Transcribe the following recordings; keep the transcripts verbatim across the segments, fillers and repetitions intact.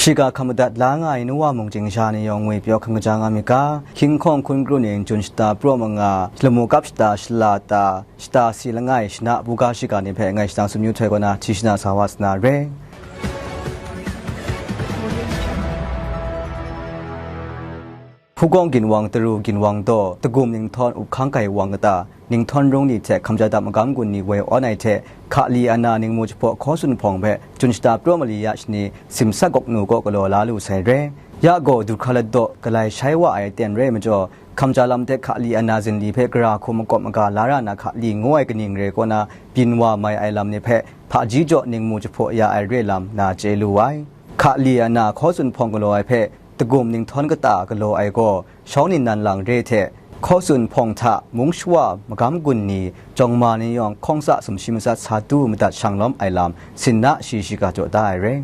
Shiga hkam madat la nga ai Nuwa mung chying sha ni yawng ngwi pyaw hkam kaja nga myit ga, hkying hkawng hkun kru ning jun shata praw manga, lamu kap shata shala ta, shata si langai shana buga shiga ni hpe ngai shadang sumyu htoi kaw na hti shana sa wa sa na re. Hpukawng ginwang, Taru ginwang daw, Dagum ninghtawn Uphkang Gaiwang kata, ninghtawn rung ni hte hkamja dap magam gun ni woi awn ai hte, Hkali ana ningmu jahpaw hkaw tsun hpawng hpe, jun shata praw mali ya shani, Simsak Gawknu kaw galaw la lu sai re. Ya gaw, du hkra lat daw, galai shai wa ai aten re ai majaw, hkamja lam hte Hkali ana zinli hpe gara hkum makawp maga la ra na Hkali ngu ai kaning re kaw na byin wa mai ai lam ni hpe, hpaji jaw ningmu jahpaw ya ai re lam na chye lu ai. Hkali ana hkaw tsun hpawng galaw ai hpe, Dagum ninghtawn kata galaw ai gaw, shawng ningnan lang re hte, hkaw tsun hpawng hta mung shawa magam gun ni, jawng ma ni yawng hkawng tsa sumshi matsat sa du madat shang lawm ai lam, sinna shi shiga jaw da ai re.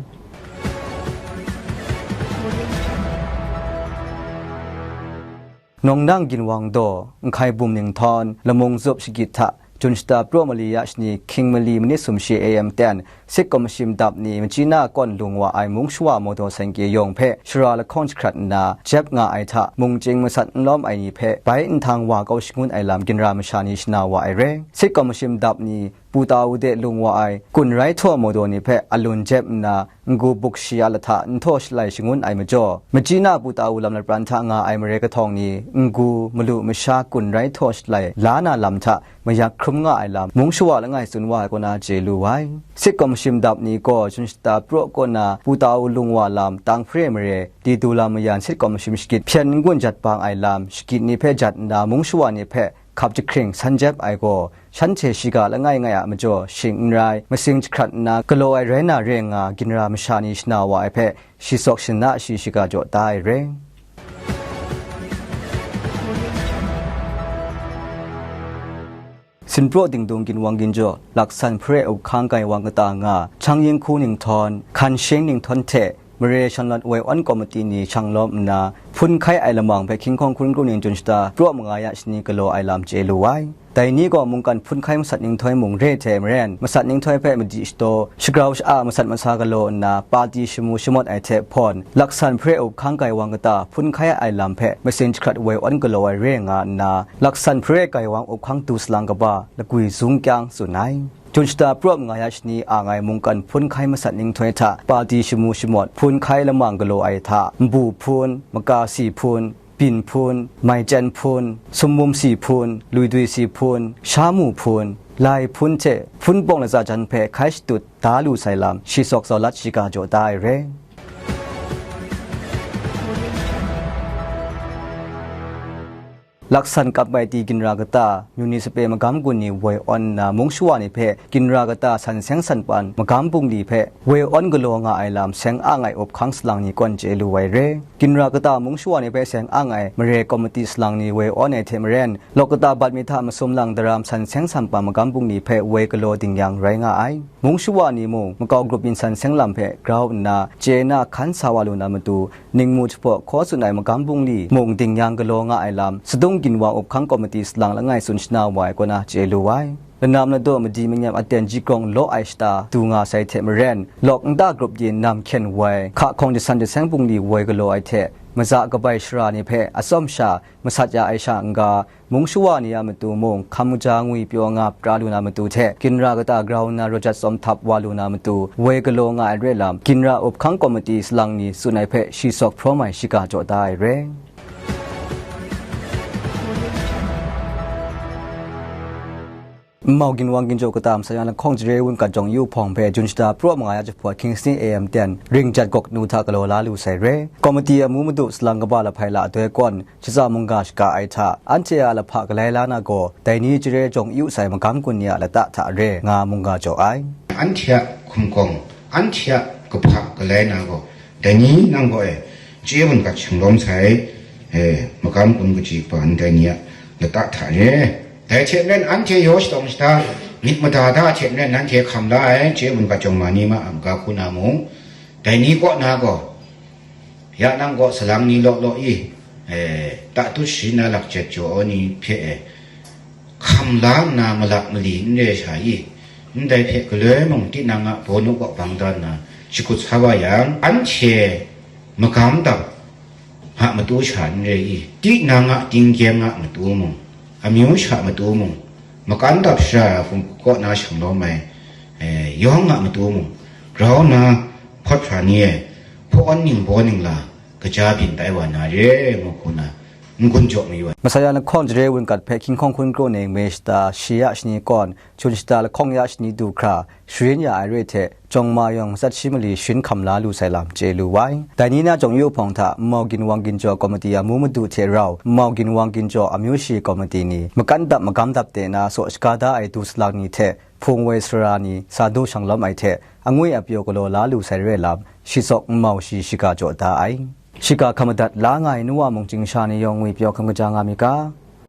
Nawng nang ginwang daw, Nhkai bum ninghtawn, Lamung zup shagit hta, jun shata praw mali ya shani, hkying mali manit sumshi A M ten, sit kawm mashim dap ni, Machina kawn lung wa ai mung shawa mawdaw sengke yawng hpe shara lahkawng jahkrat nna, jep nga ai hta, mung chying masat n lawm ai ni hpe bai nhtang wa kau shangun ai lam ginra masha ni shana wa ai re. Sit kawm mashim dap ni, Pu Tau de lung wa ai, kun rai htaw mawdaw ni hpe alun jep nna, ngu buk shi a lahta nhtawh shalai shangun ai majaw, Machina Pu Tau lam lapran hta nga ai mare kahtawng ni, ngu, malu masha kun rai htaw shalai la na lam hta mayak hkrum nga ai lam, mung shawa langai tsun wa ai kaw na chye lu ai. Sit kawm mashim dap ni gaw, jun shata praw kaw na Pu Tau lung wa lam, Tang Hpare mare, Lidu lam mayan sit kawm mashim shagit hpyen n-gun jat bang ai lam, shagit ni hpe jat nna, mung shawa ni hpe hkap jahkring san jep ai gaw, shanhte shiga langai ngai a majaw shing n rai, masing jahkrat nna galaw ai rai na re nga, ginra masha ni shana wa ai hpe, shi sawk shinna shi shiga jaw da ai re. Sinpraw Dingdung ginwang ginjaw, Laksan Hpare Uphkang Gaiwang kata nga, Chang Yinghku ninghtawn, Hkan Shing ninghtawn hte, Mare Shanlawt Woi Awn Komiti ni shang lawm nna, hpun hkai ai lamang hpe hkying hkawng hkun kru ning jun shata praw manga ya shani galaw ai lam chye lu ai. Dai ni gaw mungkan hpun hkai masat ninghtoi mung re hte maren, masat ninghtoi hpe madi shadaw, shagrau sha-a masat masa galaw nna, pati shamu shamawt ai hte hpawn, Laksan Hpare Uphkang Gaiwang kata hpun hkai ai lam hpe masing jahkrat woi awn galaw ai re nga nna, Laksan Hpare Gaiwang Uphkang du salang kaba, Lagwi Zung Kyang tsun ai. Jun shata praw manga ya shani ang ai mungkan hpun hkai masat ninghtoi hta, pati shamu shamawt, hpun hkai lamang galaw ai hta, nbu hpun, makasi hpun, byin hpun, maichyan hpun, summum si hpun, luidui si hpun, shamu hpun, lai hpun hte hpun bawng latsa jan hpe hkai shatut da lu sai lam, shi sawk zau lat shiga jaw da ai re. Laksan Kapmaiti ginra kata, Municipal magam gun ni woi awn nna, mung shawa ni hpe ginra kata san seng san pan magam bungli hpe woi awn galaw nga ai lam seng ang ai up hkang salang ni kawn chye lu ai re. Ginra kata mung shawa ni hpe seng ang ai mare komiti salang ni woi awn ai hte maren, lawk kata bat mi hta masum lang daram san seng san pan magam bungli hpe woi galaw dingyang rai nga ai. Mung shawa ni mung makau grup byin san seng lam hpe grau nna, chye na hkan sa wa lu na matu, ningmu jahpaw hkaw tsun ai magam bungli mung dingyang galaw nga ai lam, Sadung Ginwang Up Hkang Komiti salang langai tsun shana wa ai kaw na chye lu ai. Lanam ladaw madi manyam aten ji grawng law ai shata du nga sai hte maren, lawk nta grup yin nam hkyen woi, hka hkawng jasan jaseng bungli woi galaw ai hte, maza kabai shara ni hpe atsawm sha masat ya ai sha n-ga, mung shawa ni a matu mung, hkam kaja ngwi pyaw nga pra lu na matu hte, ginra kata grau nna rawt jat tsawm htap wa lu na matu, woi galaw nga ai re lam, ginra up hkang komiti salang ni tsun ai hpe shi sawk hprawm ai shiga jaw da ai re. Nmau ginwang ginjaw kata masai yang lahkawng jare wun kat jawng yu hpawng hpe jun shata praw manga ya jahpawt Kingston A M ten ring jat gawk nu hta galaw la lu sai re. Komiti amu madu salang kaba lahpai la adoi kawn, shaza mungga shaga ai hta, anhte a lahpa galai la na gaw, dai ni jare jawng yu sai magam gun ni a lata hta re nga mungga jaw ai. Anhte a hkum kawng, anhte a kahpa galai na gaw, dai ni nang gaw e, chye bun gat shanglawm sai, e, magam gun kaji kaba ndai ni a lata hta re. Dai hte maren anhte yaw shadawng shada, myit mada da hte maren nanhte hkam la ai, chye bun gat jawng ma ni ma a maga hku na mung, dai ni kaw na gaw, ya nang gaw salang ni law law i, e, ta tut shi na lak jet jaw ai ni hpe, e, hkam la nna malak mali n re sha i, ndai hpe galoi mung tinang a bawnu kaw bang da nna shakut sa wa yang, anhte Magam dap a matu sha n re i, tinang a, tinggyeng a matu mung, amyu sha matu mung, makan dap shara ai hpung kaw na shanglawm ai, eh, yawng a matu mung, grau na hpawt hpra ni e, hpawn ningbaw ningla, kaja byin tai wa na re, ngu hku na, n-gun jaw mayu ai. Masaya lahkawng jare wunkat hpe hkying hkawng hkun kraw ning me shata shi ya shani kawn, chun shata lahkawng ya shani du hkra, sharin ya ai re hte, jawng ma yawng matsat shi mali sharin hkam la lu sai lam chye lu wai. Dai ni na jawng yu hpawng hta, nmau ginwang ginjaw komiti amu madu hte rau, nmau ginwang ginjaw amyu shi komiti ni, makan dap magam dap de na saw shaga da ai du salang ni hte, hpung woi sara ni, sa du shanglawm ai hte, angwi apyaw galaw la lu sai re lam, shi tsawk nmau shi shiga jaw da ai. Shiga hkam madat la nga ai nu wa mung chying sha ni yawng ngwipyaw hkam kaja nga mi ga?